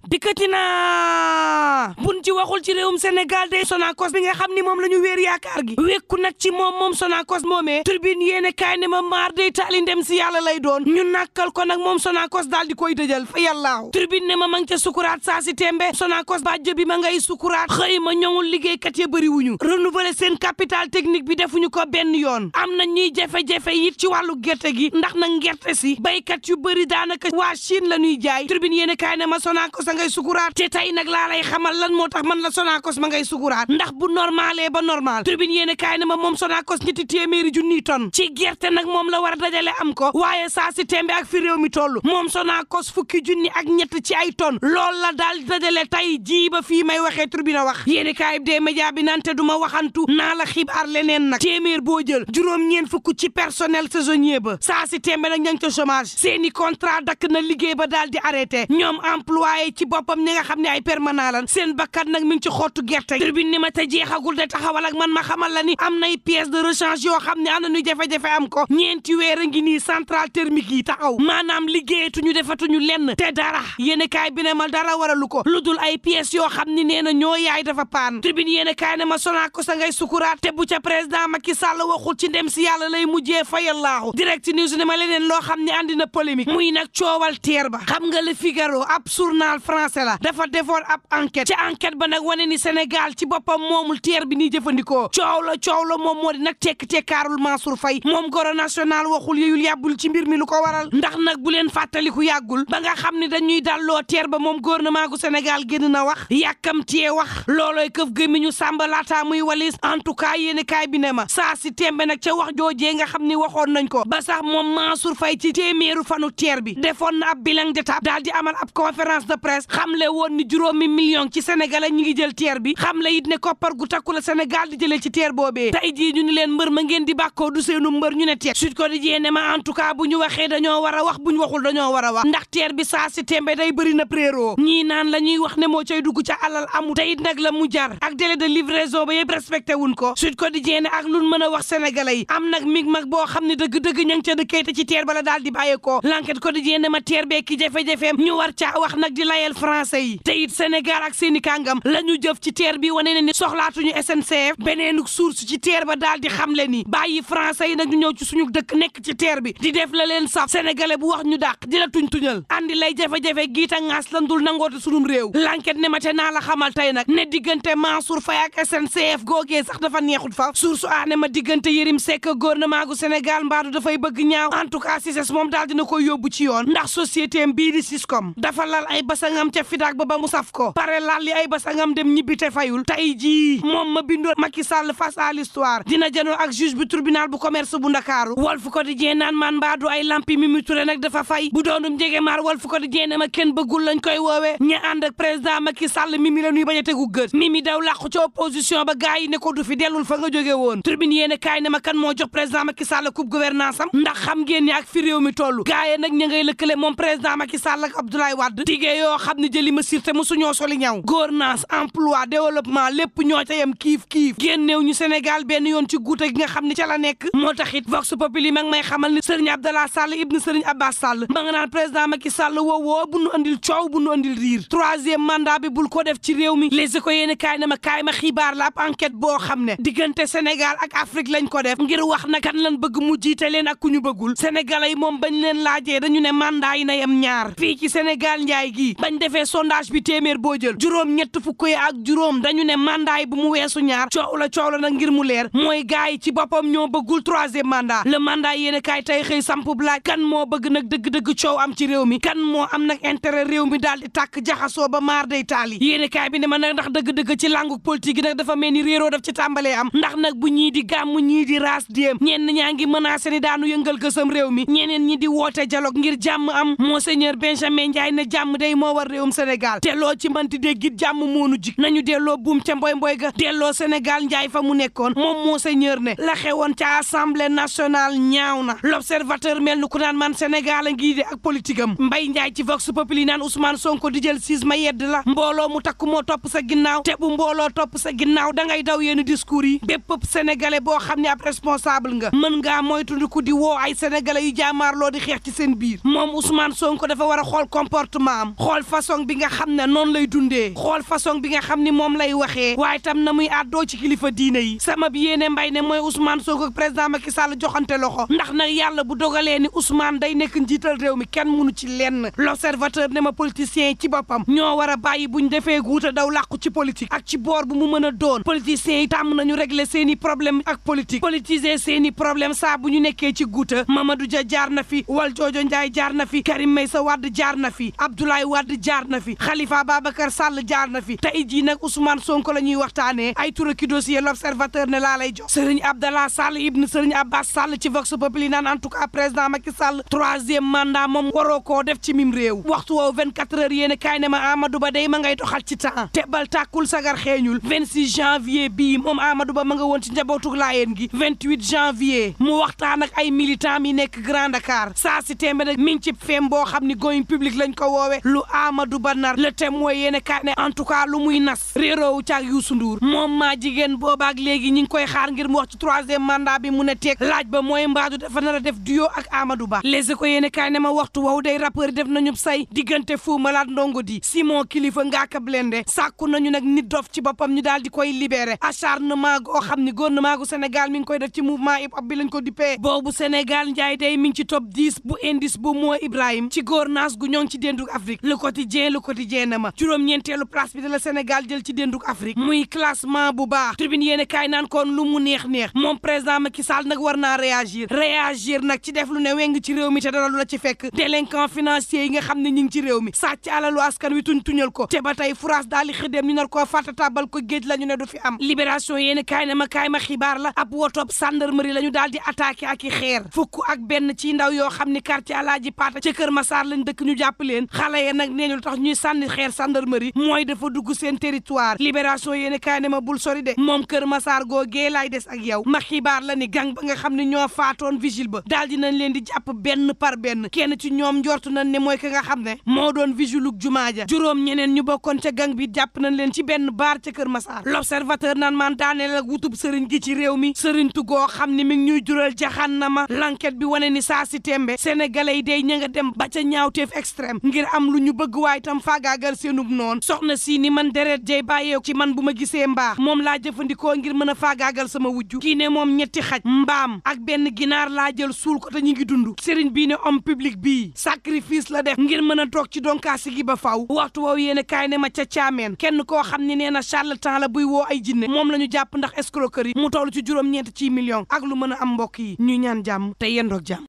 dikkati na buñ ci waxul ci réewum Sénégal de Sonacos bi nga xam ni moom la ñu wéer yaakaar gi wékku nag ci moom Sonacos moomee Tribune yéene kaay ne ma mardi taali ndem si yàlla lay doon ñu nàkkal ko nag moom Sonacos daal di koy dëjal fa yàllaahu Tribune ne ma ca sukuraat saa si tembe Sonacos bàjjo bi ma ngay sukuraat xëy ma ñoŋul liggéeykat ya bëri wuñu renouveler seen capital technique bi defuñu ko benn yoon am na ñuy jafe-jafe it ci wàllu gerte gi ndax nag gerte si baykat yu bëri daanaka waa Chine la ñuy jaay Tribune yéene kaay ne ma Sonacos a ngay sukuraat te tey nag laa lay xamal lan moo tax man la Sonacos ma ngay sukuraat ndax bu normalee ba normal Tribune yéene kaay ne ma moom Sonacos ñetti téeméeri junniy tonne ci gerte nag moom la war a dajale am ko waaye saa si tembe ak fi réew mi toll moom Sonacos fukki junni ak ñett ci ay tonne loolu la daal dajale tey jii ba fii may waxee Tribune wax yéene kaay des médias bi nante du ma waxantu naa la xibaar leneen nag téeméer boo jël juróom-ñeen fukk ci personnel saisonnier ba saa si tembe nag ña ngi ca chômage seeni contrat dakk na liggéey ba daal di arrêté ñoom employé ci boppam ñi nga xam ne ay permanent lan seen bakkat nag mi ngi ci xottu gerte Tribune ni ma te jeexagul de taxawal ak man ma xamal la ni am nay pièces de rechange yoo xam ne am na ñu jafe-jafe am ko ñeenti weer a ngi nii centrale thermique yi taxaw maanaam liggéeyatuñu defatuñu lenn te dara yéene kaay bi ne ma dara waralu ko lu dul ay pièces yoo xam ni nee na ñoo yaay dafa paan Tribune yéene kaay ne ma Sonacos a ngay sukuraat te bu ca président Macky Sall waxul ci ndem si yàlla lay mujjee fayallaahu Direct News ne ma leneen loo xam ne andi na polémique muy nag coowal teer ba xam nga Le Figaro ab journal français la dafa defoon ab enquête ci enquête ba nag wane ni Sénégal ci boppam moomul teer bi ni jëfandikoo coow la moom moo di nag tekk-tekkaarul Mansour Faye moom goro national waxul yeyul yàbbul ci mbir mi lu ko waral ndax nag bu leen fàttaliku yàggul ba nga xam ne dañuy dalloo teer ba moom gouvernement gu Sénégal génn na wax yàkkamtee wax loolooy këf gémmiñu Samba laata muy walis en tout cas yéene kaay bi ne ma saa si tembe nag ca wax joojee nga xam ni waxoon nañ ko ba sax moom Mansour Faye ci téeméeru fanu teer bi defoon na ab bilan d'étape daal di amal ab conférence de presse xamle woon ni juróomi million ci Sénégalais ñi ngi jël teer bi xamle it ne koppar gu takku la Sénégal di jëlee ci teer boobee tey jii ñu ni leen mbër ma ngeen di bàkkoo du seenu mbër ñu ne teer Sud Quotidien ne ma en tout cas bu ñu waxee dañoo war a wax bu ñu waxul dañoo war a wax ndax teer bi saa si tembe day bëri na préro ñii naan la ñuy wax ne moo cay dugg ca alal amu te it nag la mu jar ak délai de livraison ba yëpp respecté wuñ ko Sud Quotidien ne ak luñ mën a wax Sénégalais yi am nag mig mag boo xam ne dëgg-dëgg ña ngi ca dëkkee te ci teer bala daal di bàyyeekoo L'Enquête Quotidien ne ma teer beeki jafe-jafeem ñu war caa wax nag di layel français yi te it Sénégal ak seeni kàngam la ñu jëf ci teer bi wane ne ni soxlaatuñu SNCF beneen source ci teer ba daal di xamle ni bàyyi français yi nag ñu ñëw ci suñu dëkk nekk ci teer bi di def la leen saf sénégalais bu wax ñu dàq di la tuñ-tuñal andi lay jafe-jafe giita ngaas lan dul nangoote sunum réew L'Enquête ne ma te naa la xamal tey nag ne diggante Mansour Faye ak SNCF googee sax dafa neexut fa source a ne ma diggante Yérim Seck gouvernement gu Sénégal mbaadu dafay bëgg ñaaw en tout cas Cissé moom daal dina koy yóbbu ci yoon ndax société bii di Siscom dafa lal ay basangam ca fidaak ba mu saf ko pare lal li ay basangam dem ñibbi te fayul tey jii moom ma bindoon Macky Sall face à l'histoire dina janoo ak juge bu tribunal bu commerce bu Ndakaaru Walf Quotidien naan man mbaadu ay lampi Mimi Touré nag dafa fay bu doonum jege maar Walf Quotidien ne ma kenn bëggul lañ koy woowee ña ànd ak président Macky Sall Mimi la ñuy bañ a tegu gët Mimi daw làqu ci opposition ba gaay yi ne ko du fi dellul fa nga jóge woon Tribune yéene kaay ne ma kan moo jox président Macky Sall coupe gouvernance am ndax xam ngeen ni ak fi réew mi toll gaay yi nag ña ngay lëkkale moom président Macky Sall ak Abdoulaye Wade tigee yoo xam ne jëli ma sirte mosuñoo soli ñaw gouvernance emploi développement lépp ñoo ca yem kiif génneew ñu Sénégal benn yoon ci guute gi nga xam ne ca la nekk moo taxit Vox Populi mag may xamal ni Serigne Abdallah Sall ibn Serigne Abbas Sall ma nga naan président Macky Sall woowoo bu nu andil coow bu nu andil riir troisième mandat bi bul ko def ci réew mi Les Échos yéene kaay ma xibaar la ab enquête boo xam ne diggante Sénégal ak Afrique lañ ko def ngir wax na kan lan bëgg mu jiite leen ak ku ñu bëggul Sénégalais yi moom bañ leen laajee dañu ne mandat yi na yem ñaar fii ci Sénégal njaay gi bañ defee sondage bi téeméer boo jël juróom ñett fukk yi ak juróom dañu ne mandat yi bu mu weesu ñaar coow la nag ngir mu leer mooy gaay yi ci boppam ñoo bëggul troisième mandat le mandat yéene kaay tey xëy samp laaj kan moo bëgg nag dëgg-dëgg coow am ci réew mi kan moo am nag intérêt réew mi daal di tàkk jaxasoo ba maar day taali yéene kaay bi ne ma nag ndax dëgg-dëgg ci langu politique gi nag dafa mel ni réeroo daf ci tàmbalee am ndax nag bu ñii di gàmm ñii di raas déem ñenn ñaa ngi menacé ni daanu yëngal gësam réew mi ñeneen ñi di woote dialogue ngir jàmm am monseigneur Benjamin Ndiaye ne jàmm day moo war réewum Sénégal te loo ci mënti déggit jàmm moonu jik nañu delloo buum ca mboy ga delloo Sénégal Ndiaye fa mu nekkoon moom monseigneur ne la xewoon ca assemblée nationale ñaaw na l'observateur mel ni ku naan man Sénégal a ngi de ak politique am Mbaye Ndiaye ci Vox Populi naan Ousmane Sonko di jël siis ma yedd la mbooloo mu takk moo topp sa ginnaaw te bu mbooloo topp sa ginnaaw da ngay daw yenn discours yi bépp sénégalais boo xam ne ab responsable nga mën ngaa moytundiku di woo ay sénégalais yu jaamaarloo di xeex ci seen biir moom Ousmane Sonko dafa war a xool comportement am xool façon bi nga xam ne noonu lay dundee xool façon bi nga xam ni moom lay waxee waaye tam na muy àddoo ci kilifa diine yi sama bi yéene mbay ne mooy Ousmane Sonko ak président Macky Sall joxante loxo ndax nag yàlla bu dogalee ni Ousmane day nekk njiital réew mi kenn mënu ci lenn l'observateur ne ma politiciens yi ci boppam ñoo war a bàyyi buñ defee guuta daw làqu ci politique ak ci boor bu mu mën a doon politiciens yi tàmm nañu régler seeni problème ak politique politiser seeni problème saa bu ñu nekkee ci guuta Mamadou Dia jaar na fi Valdiodio Ndiaye jaar na fi Karim Meïssa Wade jaar na fi Abdoulaye Wade jaar na fi Khalifa Babacar Sall jaar na fi tey jii nag Ousmane Sonko la ñuy waxtaanee ay tura ki dossier l'observateur ne laa lay jox Serigne Abdallah Sall ibn Serigne Abbas Sall ci Vox Populi naan en tout cas président Macky Sall 3e mandat moom waroo koo def ci mim réew waxtu woowu 24 heures yéene kaay ne ma Amadou Ba day ma ngay doxal ci temps te bal tàkkul sagar xeeñul 26 janvier bii moom Amadou Ba ma nga woon ci njabootug laayeen gi 28 janvier mu waxtaan ak ay militants yi nekk Grand Dakar saa si tembe nag mi ngi ci fem boo xam ni going public lañ ko woowe lu Amadou Ba nar le témoin yéene kaay ne en tout cas lu muy nas réeroowu caag Youssou Ndour moom maa jigéen boobaak léegi ñi ngi koy xaar ngir mu wax ci 3e mandat bi mu ne teeg laaj ba mooy mbaadu dafa nar a def duo ak Amadou Ba Les Échos yéene kaay ne ma waxtu wow day rappeur def nañu say diggante Fou Malade Ndongo di Simon Kilifa Ngaaka Blindé sàkku nañu nag nit dof ci boppam ñu daal di koy libéré acharnement goo xam ni gouvernement gu Sénégal mi ngi koy def ci mouvement hip hop bi lañ ko dippee boobu Sénégal njaay day mi ngi ci top 10 bu indice bu moo Ibrahim ci gouvernance gu ñoo ngi ci dénduk Afrique le quotidien na ma juróom-ñeenteelu place bi de la Sénégal jël ci dénduk Afrique muy classement bu baax tribune yéene kaay naan kon lu mu neex moom président Macky Sall nag war naa réagir nag ci def lu ne weng ci réew mi te dara lu la ci fekk délinquant financier yi nga xam ne ñi ngi ci réew mi sàcc alalu askan wi tuñal ko te ba tey France daal di xëdem ñu nar koo fàtta tabal ko géej la ñu ne du fi am libération yéene kaay na ma xibaar la ab wotob gendarmerie la ñu daal di attaqué ak i xeer fukk ak benn ci ndaw yoo xam ni quartier Alaaji Paata ca Kër Massar lañ dëkk ñu jàpp leen xale ya nag nee ñu lu tax ñuy sànni xeer gendarmerie mooy dafa dugg seen territoire libération yéene kaay na ma bul sori de moom Kër Massar googee laay des ak yow ma xibaar la ni gang ba nga xam ne ñoo faatoon vigile ba daal dinañ leen di jàpp benn par benn kenn ci ñoom njortu nañ ne mooy ka nga xam ne moo doon vigilug jumaa ja juróom ñeneen ñu bokkoon ca gang bi jàpp nañ leen ci benn baar ca Kër Massar l'observateur naan man daaneel ak wutub sëriñ gi ci réew mi sëriñ tu goo xam ne mi ngi ñuy jural jaxannama l'enquête bi wane ni saa si tembe sénégalais yi day ña nga dem ba ca ñaawteef extrême ngir am lu ñu bëgg waaye tam faagaagal seenub noonu soxna si ni man deret jay bàyyeeku ci man bu ma gisee mbaax moom laa jëfandikoo ngir mën a faagaagal sama wujju kii ne moom ñetti xaj mbaam ak benn ginaar laa jël suul ko te ñu ngi dund sëriñ bii ne homme public bii sacrifice la def ngir mën a toog ci donkaasi gi ba faw waxtu woowu yéen a kaay ne ma ca caameen kenn koo xam ne nee na charlatan la buy woo ay jinne moom la ñu jàpp ndax escroquerie mu toll ci juróom-ñeent ci million ak lu mën a am mbokk yi ñu ñaan jàmm te yendoog jàmm